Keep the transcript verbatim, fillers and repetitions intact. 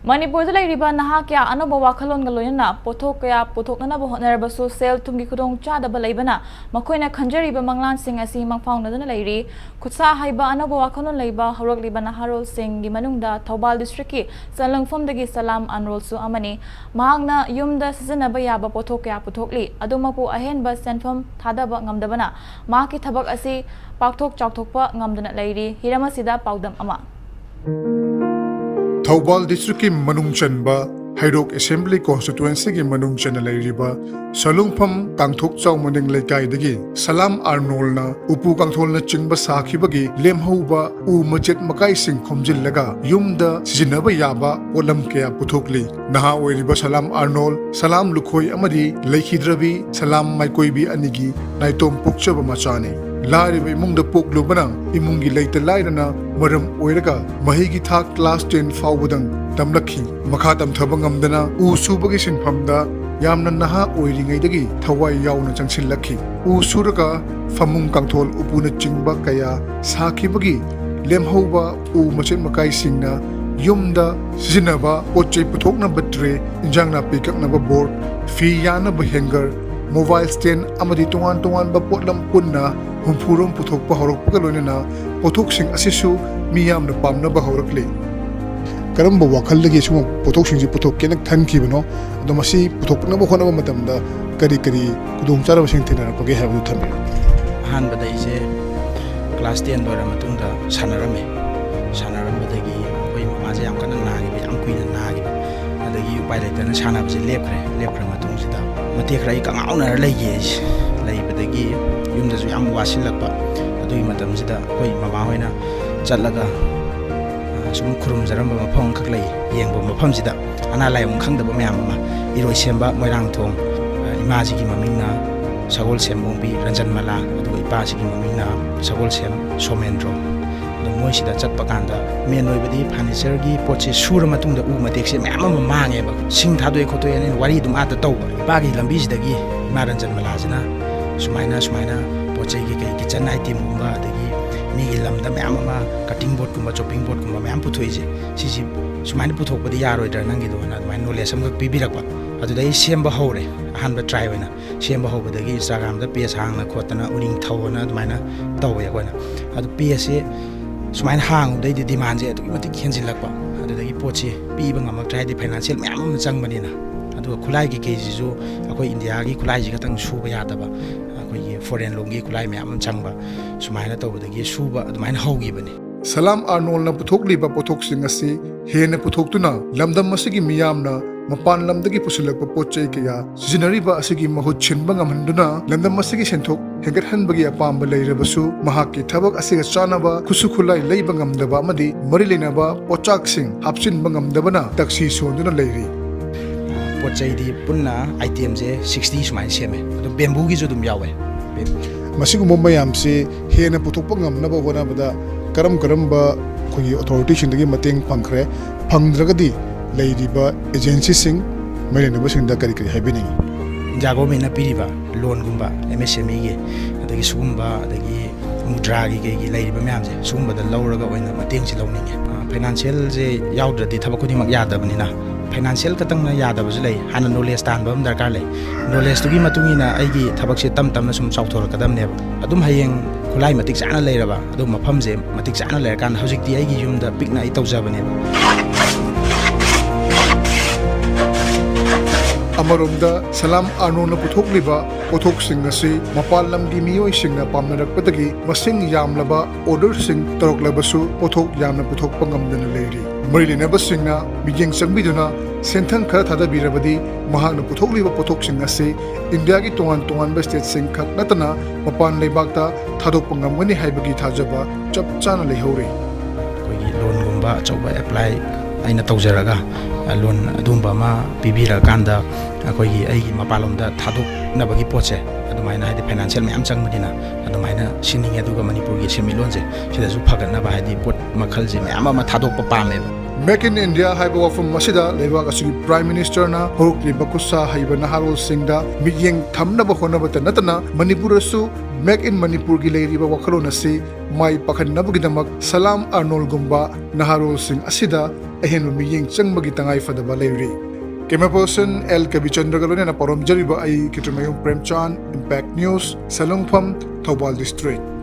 ꯃꯅꯤꯄꯨꯔꯗ ꯂꯩꯔꯤꯕ ꯅꯍꯥ ꯀꯌꯥ ꯑꯅꯧꯕ ꯋꯥꯈꯜꯂꯣꯟꯒ ꯂꯣꯏꯅꯅ ꯄꯣꯠꯊꯣꯛ ꯀꯌꯥ ꯄꯨꯊꯣꯛꯅꯅꯕ ꯍꯣꯠꯅꯔꯕꯁꯨ ꯁꯦꯜ ꯊꯨꯝꯒꯤ ꯈꯨꯗꯣꯡꯆꯥꯗꯕ ꯂꯩꯕꯅ ꯃꯈꯣꯏꯅ ꯈꯟꯖꯔꯤꯕ ꯃꯪꯂꯥꯟꯁꯤꯡ ꯑꯁꯤ ꯃꯪꯐꯥꯎꯅꯗꯅ ꯂꯩꯔꯤ꯫ ꯈꯨꯠꯁꯥ ꯍꯩꯕ ꯑꯅꯧꯕ ꯋꯥꯈꯜꯂꯣꯟ ꯂꯩꯕ ꯍꯧꯔꯛꯂꯤꯕ ꯅꯍꯥꯔꯣꯜꯁꯤꯡꯒꯤ ꯃꯅꯨꯡꯗ ꯊꯧꯕꯥꯜ districtꯀꯤ ꯆꯟꯂꯪꯐꯝꯗꯒꯤ ꯁꯂꯥꯝ ꯑꯔꯅꯣꯜꯁꯨ ꯑꯃꯅꯤ꯫ ꯃꯍꯥꯛꯅ ꯌꯨꯝꯗ ꯁꯤꯖꯤꯟꯅꯕ ꯌꯥꯕ ꯄꯣꯠꯊꯣꯛ ꯀꯌꯥ ꯄꯨꯊꯣꯛꯂꯤ꯫ ꯑꯗꯨꯃꯛꯄꯨ ꯑꯍꯦꯟꯕ ꯁꯦꯟꯐꯝ ꯊꯥꯗꯕ ꯉꯝꯗꯕꯅ ꯃꯍꯥꯛꯀꯤ ꯊꯕꯛ ꯑꯁꯤ ꯄꯥꯛꯊꯣꯛ ꯆꯥꯎꯊꯣꯛꯄ ꯉꯝꯗꯅ ꯂꯩꯔꯤ꯫ ꯍꯤꯔꯝ ꯑꯁꯤꯗ ꯄꯥꯎꯗꯝ ꯑꯃ꯫ ꯊꯧꯕꯥꯜ districtꯀꯤ ꯃꯅꯨꯡ ꯆꯟꯕ ꯍꯩꯔꯣꯛ Assembly Constituencyꯒꯤ ꯃꯅꯨꯡ ꯆꯟꯅ ꯂꯩꯔꯤꯕ ꯁꯂꯨꯡꯐꯝ ꯀꯥꯡꯊꯣꯛꯆꯥꯎ ꯃꯅꯤꯡ ꯂꯩꯀꯥꯏꯗꯒꯤ ꯁꯂꯥꯝ ꯑꯥꯔꯅꯣꯜꯅ ꯎꯄꯨ ꯀꯥꯡꯊꯣꯜꯅꯆꯤꯡꯕ ꯁꯥꯈꯤꯕꯒꯤ ꯂꯦꯝꯍꯧꯕ ꯎ ꯃꯆꯦꯠ ꯃꯀꯥꯏꯁꯤꯡ ꯈꯣꯝꯖꯤꯜꯂꯒ ꯌꯨꯝꯗ ꯁꯤꯖꯤꯟꯅꯕ ꯌꯥꯕ ꯄꯣꯠꯂꯝ ꯀꯌꯥ ꯄꯨꯊꯣꯛꯂꯤ꯫ ꯅꯍꯥ ꯑꯣꯏꯔꯤꯕ ꯁꯂꯥꯝ ꯑꯥꯔꯅꯣꯜ, ꯁꯂꯥꯝ ꯂꯨꯈꯣꯏ ꯑꯃꯗꯤ ꯂꯩꯈꯤꯗ꯭ꯔꯕꯤ ꯁꯂꯥꯝ ꯃꯥꯏꯀꯣꯏꯕꯤ ꯑꯅꯤꯒꯤ ꯅꯥꯏꯇꯣꯝ ꯄꯣꯛꯆꯕ ꯃꯆꯥꯅꯤ꯫ ꯂꯥꯏꯔꯕ ꯏꯃꯨꯡꯗ ꯄꯣꯛꯂꯨꯕꯅ ꯏꯃꯨꯡꯒꯤ ꯂꯩꯇ ꯂꯥꯏꯔꯅ ꯃꯔꯝ ꯑꯣꯏꯔꯒ ꯃꯍꯩꯒꯤ ꯊꯥꯛ class ten ꯐꯥꯎꯕꯗꯪ ꯇꯝꯂꯛꯈꯤ꯫ ꯃꯈꯥ ꯇꯝꯊꯕ ꯉꯝꯗꯅ ꯎ ꯁꯨꯕꯒꯤ ꯁꯤꯟꯐꯝꯗ ꯌꯥꯝꯅ ꯅꯍꯥ ꯑꯣꯏꯔꯤꯉꯩꯗꯒꯤ ꯊꯋꯥꯏ ꯌꯥꯎꯅ ꯆꯪꯁꯤꯜꯂꯛꯈꯤ꯫ ꯎ ꯁꯨꯔꯒ ꯐꯃꯨꯡ ꯀꯥꯡꯊꯣꯜ ꯎꯄꯨꯅꯆꯤꯡꯕ ꯀꯌꯥ ꯁꯥꯈꯤꯕꯒꯤ ꯂꯦꯝꯍꯧꯕ ꯎ ꯃꯆꯦꯠ ꯃꯀꯥꯏꯁꯤꯡꯅ ꯌꯨꯝꯗ ꯁꯤꯖꯤꯟꯅꯕ ꯄꯣꯠ ꯆꯩ ꯄꯨꯊꯣꯛꯅꯕ tray, ꯏꯟꯖꯥꯡ ꯅꯥꯄꯤ ꯀꯛꯅꯕ board, ꯐꯤ ꯌꯥꯟꯅꯕ hanger, mobile stand ꯑꯃꯗꯤ ꯇꯣꯉꯥꯟ ꯇꯣꯉꯥꯟꯕ ꯄꯣꯠꯂꯝ ꯄꯨꯟꯅ ꯍꯨꯝꯐꯨꯔꯣꯝ ꯄꯨꯊꯣꯛꯄ ꯍꯧꯔꯛꯄꯒ ꯂꯣꯏꯅꯅ ꯄꯣꯠꯊꯣꯛꯁꯤꯡ ꯑꯁꯤꯁꯨ ꯃꯤ ꯌꯥꯝꯅ ꯄꯥꯝꯅꯕ ꯍꯧꯔꯛꯂꯤ꯫ ꯀꯔꯝꯕ ꯋꯥꯈꯜꯗꯒꯤ ꯁꯤꯒꯨꯝꯕ ꯄꯣꯠꯊꯣꯛꯁꯤꯡꯁꯤ ꯄꯨꯊꯣꯛꯀꯦꯅ ꯈꯟꯈꯤꯕꯅꯣ? ꯑꯗꯣ ꯃꯁꯤ ꯄꯨꯊꯣꯛꯅꯕ ꯍꯣꯠꯅꯕ ꯃꯇꯝꯗ ꯀꯔꯤ ꯀꯔꯤ ꯈꯨꯗꯣꯡꯆꯥꯗꯕꯁꯤꯡ ꯊꯦꯡꯅꯔꯛꯄꯒꯦ ꯍꯥꯏꯕꯗꯨ ꯊꯝꯕꯤꯌꯨ꯫ ꯑꯍꯥꯟꯕꯗ ꯑꯩꯁꯦ class ten ꯂꯣꯏꯔ ꯃꯇꯨꯡꯗ ꯁꯥꯟꯅꯔꯝꯃꯦ꯫ ꯁꯥꯟꯅꯔꯝꯕꯗꯒꯤ ꯑꯩꯈꯣꯏ ꯃꯃꯥꯁꯦ ꯌꯥꯝ ꯀꯟꯅ ꯅꯥꯈꯤꯕ, ꯌꯥꯝ ꯀꯨꯏꯅ ꯅꯥꯈꯤꯕ꯫ ꯑꯗꯒꯤ ꯎꯄꯥꯏ ꯂꯩꯇꯅ ꯁꯥꯟꯅꯕꯁꯦ ꯂꯦꯞꯈ꯭ꯔꯦ꯫ ꯂꯦꯞꯈ꯭ꯔ ꯃꯇꯨꯡꯁꯤꯗ ꯃꯇꯦꯛ ꯈꯔ ꯑꯩ ꯀꯉꯥꯎꯅꯔ ꯂꯩꯒꯦ ꯑꯩꯁꯦ꯫ ꯂꯩꯕꯗꯒꯤ ꯌꯨꯝꯗꯁꯨ ꯌꯥꯝ ꯋꯥꯁꯤꯜꯂꯛꯄ꯫ ꯑꯗꯨꯒꯤ ꯃꯇꯝꯁꯤꯗ ꯑꯩꯈꯣꯏ ꯃꯃꯥ ꯍꯣꯏꯅ ꯆꯠꯂꯒ, ꯑ, ꯁꯨꯝ ꯈꯨꯔꯨꯝꯖꯔꯝꯕ ꯃꯐꯝ ꯑꯃꯈꯛ ꯂꯩ, ꯌꯦꯡꯕ ꯃꯐꯝꯁꯤꯗ꯫ ꯑꯅꯥ ꯂꯥꯏꯌꯣꯡ ꯈꯪꯗꯕ ꯃꯌꯥꯝ ꯑꯃ, ꯏꯔꯣꯏꯁꯦꯝꯕ ꯃꯣꯏꯔꯥꯡꯊꯣꯡ, ꯏꯃꯥꯁꯤꯒꯤ ꯃꯃꯤꯡꯅ ꯁꯒꯣꯜꯁꯦꯝ ꯑꯣꯡꯕꯤ ꯔꯟꯖꯟꯃꯂꯥ, ꯑꯗꯨꯒ ꯏꯄꯥꯁꯤꯒꯤ ꯃꯃꯤꯡꯅ ꯁꯒꯣꯜꯁꯦꯝ ꯁꯣꯃꯦꯟꯗ꯭ꯔꯣ꯫ ꯑꯗꯣ ꯃꯣꯏꯁꯤꯗ ꯆꯠꯄ ꯀꯥꯟꯗ main ꯑꯣꯏꯕꯗꯤ furnitureꯒꯤ ꯄꯣꯠꯁꯦ ꯁꯨꯔ ꯃꯇꯨꯡꯗ ꯎ ꯃꯇꯦꯛꯁꯦ ꯃꯌꯥꯝ ꯑꯃ ꯃꯥꯡꯉꯦꯕ꯫ ꯁꯤꯡ ꯊꯥꯗꯣꯛꯑꯦ ꯈꯣꯠꯇꯣꯛꯑꯦ ꯍꯥꯏꯅ ꯋꯥꯔꯤ ꯑꯗꯨꯝ ꯑꯥꯗ ꯇꯧꯕ꯫ ꯏꯄꯥꯒꯤ ꯂꯝꯕꯤꯁꯤꯗꯒꯤ ꯏꯃꯥ ꯔꯟꯖꯟꯃꯂꯥꯁꯤꯅ ꯁꯨꯃꯥꯏꯅ, ꯁꯨꯃꯥꯏꯅ ꯄꯣꯠ ꯆꯩ ꯀꯩꯀꯩ kitchen itemꯒꯨꯝꯕ, ꯑꯗꯒꯤ ꯃꯤꯒꯤ ꯂꯝꯗ ꯃꯌꯥꯝ ꯑꯃ cutting boardꯀꯨꯝꯕ, chopping boardꯀꯨꯝꯕ ꯃꯌꯥꯝ ꯄꯨꯊꯣꯛꯏꯁꯦ, ꯁꯤꯁꯤ ꯁꯨꯃꯥꯏꯅ ꯄꯨꯊꯣꯛꯄꯗꯤ ꯌꯥꯔꯣꯏꯗ꯭ꯔꯥ ꯅꯪꯒꯤꯗꯣꯅ ꯑꯗꯨꯃꯥꯏꯅ knowledge ꯑꯃꯈꯛ ꯄꯤꯕꯤꯔꯛꯄ꯫ ꯑꯗꯨꯗ ꯑꯩ ꯁꯦꯝꯕ ꯍꯧꯔꯦ, ꯑꯍꯥꯟꯕ try ꯑꯣꯏꯅ꯫ ꯁꯦꯝꯕ ꯍꯧꯕꯗꯒꯤ Instagramꯗ page ꯍꯥꯡꯅ ꯈꯣꯠꯇꯅ ꯎꯔꯤꯡ ꯊꯧꯑꯅ ꯑꯗꯨꯃꯥꯏꯅ ꯇꯧꯋꯦ ꯑꯩꯈꯣꯏꯅ꯫ ꯑꯗꯨ pageꯁꯦ ꯁꯨꯃꯥꯏꯅ ꯍꯥꯡꯉꯨꯕꯗꯩꯗꯤ demandꯁꯦ ꯑꯗꯨꯛꯀꯤ ꯃꯇꯤꯛ ꯍꯦꯟꯖꯤꯜꯂꯛꯄ꯫ ꯑꯗꯨꯗꯒꯤ ꯄꯣꯠꯁꯤ ꯄꯤꯕ ꯉꯝꯃꯛꯇ꯭ꯔꯦ, ꯍꯥꯏꯗꯤ financial ꯃꯌꯥꯝ ꯑꯃ ꯆꯪꯕꯅꯤꯅ꯫ ꯑꯗꯨꯒ ꯈꯨꯠꯂꯥꯏ ꯀꯩꯀꯩꯁꯤꯁꯨ ꯑꯩꯈꯣꯏ ꯏꯟꯗꯤꯌꯥꯒꯤ ꯈꯨꯠꯂꯥꯏꯁꯤ ꯈꯛꯇꯪ ꯁꯨꯕ ꯌꯥꯗꯕ, ꯑꯩꯈꯣꯏꯒꯤ foreign ꯂꯣꯝꯒꯤ ꯈꯨꯠꯂꯥꯏ ꯃꯌꯥꯝ ꯑꯃ ꯆꯪꯕ꯫ ꯁꯨꯃꯥꯏꯅ ꯇꯧꯕꯗꯒꯤ ꯁꯨꯕ ꯑꯗꯨꯃꯥꯏꯅ ꯍꯧꯈꯤꯕꯅꯤ꯫ ꯁꯂꯥꯝ ꯑꯥꯔꯅꯣꯜꯅ ꯄꯨꯊꯣꯛꯂꯤꯕ ꯄꯣꯠꯊꯣꯛꯁꯤꯡ ꯑꯁꯤ ꯍꯦꯟꯅ ꯄꯨꯊꯣꯛꯇꯨꯅ ꯂꯝꯗꯝ ꯑꯁꯤꯒꯤ ꯃꯤꯌꯥꯝꯅ ꯃꯄꯥꯟ ꯂꯝꯗꯒꯤ ꯄꯨꯁꯤꯜꯂꯛꯄ ꯄꯣꯠ ꯆꯩ ꯀꯌꯥ ꯁꯤꯖꯤꯟꯅꯔꯤꯕ ꯑꯁꯤꯒꯤ ꯃꯍꯨꯠ ꯁꯤꯟꯕ ꯉꯝꯍꯟꯗꯨꯅ ꯂꯝꯗꯝ ꯑꯁꯤꯒꯤ ꯁꯦꯟꯊꯣꯛ ꯍꯦꯟꯒꯠꯍꯟꯕꯒꯤ ꯑꯄꯥꯝꯕ ꯂꯩꯔꯕꯁꯨ, ꯃꯍꯥꯛꯀꯤ ꯊꯕꯛ ꯑꯁꯤꯒ ꯆꯥꯟꯅꯕ ꯈꯨꯠꯁꯨ ꯈꯨꯠꯂꯥꯏ ꯂꯩꯕ ꯉꯝꯗꯕ ꯑꯃꯗꯤ ꯃꯔꯤ ꯂꯩꯅꯕ ꯄꯣꯠꯆꯥꯛꯁꯤꯡ ꯍꯥꯞꯆꯤꯟꯕ ꯉꯝꯗꯕꯅ ꯇꯛꯁꯤ ꯁꯣꯟꯗꯨꯅ ꯂꯩꯔꯤ꯫ ꯄꯣꯠ ꯆꯩꯗꯤ ꯄꯨꯟꯅ itemꯁꯦ sixty ꯁꯨꯃꯥꯏꯅ ꯁꯦꯝꯃꯦ, ꯑꯗꯣ bambooꯒꯤꯁꯨ ꯑꯗꯨꯝ ꯌꯥꯎꯋꯦ꯫ ꯃꯁꯤꯒꯨꯝꯕ ꯃꯌꯥꯝꯁꯤ ꯍꯦꯟꯅ ꯄꯨꯊꯣꯛꯄ ꯉꯝꯅꯕ ꯍꯣꯠꯅꯕꯗ ꯀꯔꯝ ꯀꯔꯝꯕ ꯑꯩꯈꯣꯏꯒꯤ authorityꯁꯤꯡꯗꯒꯤ ꯃꯇꯦꯡ ꯐꯪꯈ꯭ꯔꯦ? ꯐꯪꯗ꯭ꯔꯒꯗꯤ ꯂꯩꯔꯤꯕ agencyꯁꯤꯡ, ꯃꯔꯤ ꯂꯩꯅꯕꯁꯤꯡꯗ ꯀꯔꯤ ꯀꯔꯤ ꯍꯥꯏꯕꯤꯅꯤꯡꯏ? India governmentꯅ ꯄꯤꯔꯤꯕ loanꯒꯨꯝꯕ, MSMEꯒꯤ, ꯑꯗꯒꯤ ꯁꯤꯒꯨꯝꯕ, ꯑꯗꯒꯤ ꯃꯨꯗ꯭ꯔꯥꯒꯤ ꯀꯩꯒꯤ ꯂꯩꯔꯤꯕ ꯃꯌꯥꯝꯁꯦ, ꯁꯤꯒꯨꯝꯕꯗ ꯂꯧꯔꯒ ꯑꯣꯏꯅ ꯃꯇꯦꯡꯁꯤ ꯂꯧꯅꯤꯡꯉꯦ꯫ ꯑ, financialꯁꯦ ꯌꯥꯎꯗ꯭ꯔꯗꯤ ꯊꯕꯛ ꯈꯨꯗꯤꯡꯃꯛ ꯌꯥꯗꯕꯅꯤꯅ, financial ꯈꯛꯇꯪꯅ ꯌꯥꯗꯕꯁꯨ ꯂꯩ꯫ ꯍꯥꯟꯅ knowledge ꯇꯥꯟꯕ ꯑꯃ ꯗꯔꯀꯥꯔ ꯂꯩ꯫ Knowledgeꯇꯨꯒꯤ ꯃꯇꯨꯡ ꯏꯟꯅ ꯑꯩꯒꯤ ꯊꯕꯛꯁꯦ ꯇꯞ ꯇꯞꯅ ꯁꯨꯝ ꯆꯥꯎꯊꯣꯔꯛꯀꯗꯕꯅꯦꯕ꯫ ꯑꯗꯨꯝ ꯍꯌꯦꯡ ꯈꯨꯠꯂꯥꯏ ꯃꯇꯤꯛ ꯆꯥꯅ ꯂꯩꯔꯕ, ꯑꯗꯨ ꯃꯐꯝꯁꯦ ꯃꯇꯤꯛ ꯆꯥꯅ ꯂꯩꯔꯀꯥꯟꯗ, ꯍꯧꯖꯤꯛꯇꯤ ꯑꯩꯒꯤ ꯌꯨꯝꯗ ꯄꯤꯛꯅ ꯑꯩ ꯇꯧꯖꯕꯅꯦꯕ꯫ ꯑꯃꯔꯣꯝꯗ ꯁꯂꯥꯝ ꯑꯥꯔꯅꯣꯜꯅ ꯄꯨꯊꯣꯛꯂꯤꯕ ꯄꯣꯠꯊꯣꯛꯁꯤꯡ ꯑꯁꯤ ꯃꯄꯥꯟ ꯂꯝꯒꯤ ꯃꯤꯑꯣꯏꯁꯤꯡꯅ ꯄꯥꯝꯅꯔꯛꯄꯗꯒꯤ ꯃꯁꯤꯡ ꯌꯥꯝꯂꯕ orderꯁꯤꯡ ꯇꯧꯔꯛꯂꯕꯁꯨ ꯄꯣꯠꯊꯣꯛ ꯌꯥꯝꯅ ꯄꯨꯊꯣꯛꯄ ꯉꯝꯗꯅ ꯂꯩꯔꯤ꯫ ꯃꯔꯤ ꯂꯩꯅꯕꯁꯤꯡꯅ ꯃꯤꯠꯌꯦꯡ ꯆꯪꯕꯤꯗꯨꯅ ꯁꯦꯟꯊꯪ ꯈꯔ ꯊꯥꯗꯕꯤꯔꯕꯗꯤ ꯃꯍꯥꯛꯅ ꯄꯨꯊꯣꯛꯂꯤꯕ ꯄꯣꯠꯊꯣꯛꯁꯤꯡ ꯑꯁꯤ ꯏꯟꯗꯤꯌꯥꯒꯤ ꯇꯣꯉꯥꯟ ꯇꯣꯉꯥꯟꯕ stateꯁꯤꯡ ꯈꯛ ꯅꯠꯇꯅ ꯃꯄꯥꯟ ꯂꯩꯕꯥꯛꯇ ꯊꯥꯗꯣꯛꯄ ꯉꯝꯒꯅꯤ ꯍꯥꯏꯕꯒꯤ ꯊꯥꯖꯕ ꯆꯞ ꯆꯥꯅ ꯂꯩꯍꯧꯔꯤ꯫ ꯑꯩꯈꯣꯏꯒꯤ loanꯒꯨꯝꯕ ꯑꯆꯧꯕ apply ꯑꯩꯅ ꯇꯧꯖꯔꯒ, ꯑ, loan ꯑꯗꯨꯒꯨꯝꯕ ꯑꯃ ꯄꯤꯕꯤꯔꯛꯑꯀꯥꯟꯗ ꯑꯩꯈꯣꯏꯒꯤ ꯑꯩꯒꯤ ꯃꯄꯥꯟꯂꯣꯝꯗ ꯊꯥꯗꯣꯛꯅꯕꯒꯤ ꯄꯣꯠꯁꯦ, ꯑꯗꯨꯃꯥꯏꯅ ꯍꯥꯏꯗꯤ financial ꯃꯌꯥꯝ ꯆꯪꯕꯅꯤꯅ ꯑꯗꯨꯃꯥꯏꯅ ꯁꯤꯟꯅꯤꯡꯉꯦ꯫ ꯑꯗꯨꯒ ꯃꯅꯤꯄꯨꯔꯒꯤ ꯁꯦꯟꯃꯤꯠꯂꯣꯟꯁꯦ ꯁꯤꯗꯁꯨ ꯐꯒꯠꯅꯕ ꯍꯥꯏꯗꯤ ꯄꯣꯠ ꯃꯈꯜꯁꯦ ꯃꯌꯥꯝ ꯑꯃ ꯊꯥꯗꯣꯛꯄ ꯄꯥꯝꯃꯦꯕ꯫ Make in India ꯍꯥꯏꯕ ꯋꯥꯐꯝ ꯑꯁꯤꯗ ꯂꯩꯕꯥꯛ ꯑꯁꯤꯒꯤ Prime Ministerꯅ ꯍꯧꯔꯛꯂꯤꯕ ꯈꯨꯠꯁꯥ ꯍꯩꯕ ꯅꯍꯥꯔꯣꯜꯁꯤꯡꯗ ꯃꯤꯠꯌꯦꯡ ꯊꯝꯅꯕ ꯍꯣꯠꯅꯕꯇ ꯅꯠꯇꯅ, ꯃꯅꯤꯄꯨꯔꯗꯁꯨ Make in ꯃꯅꯤꯄꯨꯔꯒꯤ ꯂꯩꯔꯤꯕ ꯋꯥꯈꯜꯂꯣꯟ ꯑꯁꯤ ꯃꯥꯏ ꯄꯥꯛꯍꯟꯅꯕꯒꯤꯗꯃꯛ ꯁꯂꯥꯝ ꯑꯔꯅꯣꯜꯒꯨꯝꯕ ꯅꯍꯥꯔꯣꯜꯁꯤꯡ ꯑꯁꯤꯗ ꯑꯍꯦꯟꯕ ꯃꯤꯠꯌꯦꯡ ꯆꯪꯕꯒꯤ ꯇꯉꯥꯏꯐꯗꯕ ꯂꯩꯔꯤ꯫ Camera person L ꯀꯕꯤꯆꯟꯗ꯭ꯔꯒ ꯂꯣꯏꯅꯅ ꯄꯥꯎꯔꯝꯖꯔꯤꯕ ꯑꯩ ꯈꯦꯇ꯭ꯔꯤꯃꯌꯨꯝ ꯄ꯭ꯔꯦꯝꯆꯥꯟ, Impact News, ꯁꯂꯨꯡꯐꯝ, ꯊꯧꯕꯥꯜ District꯫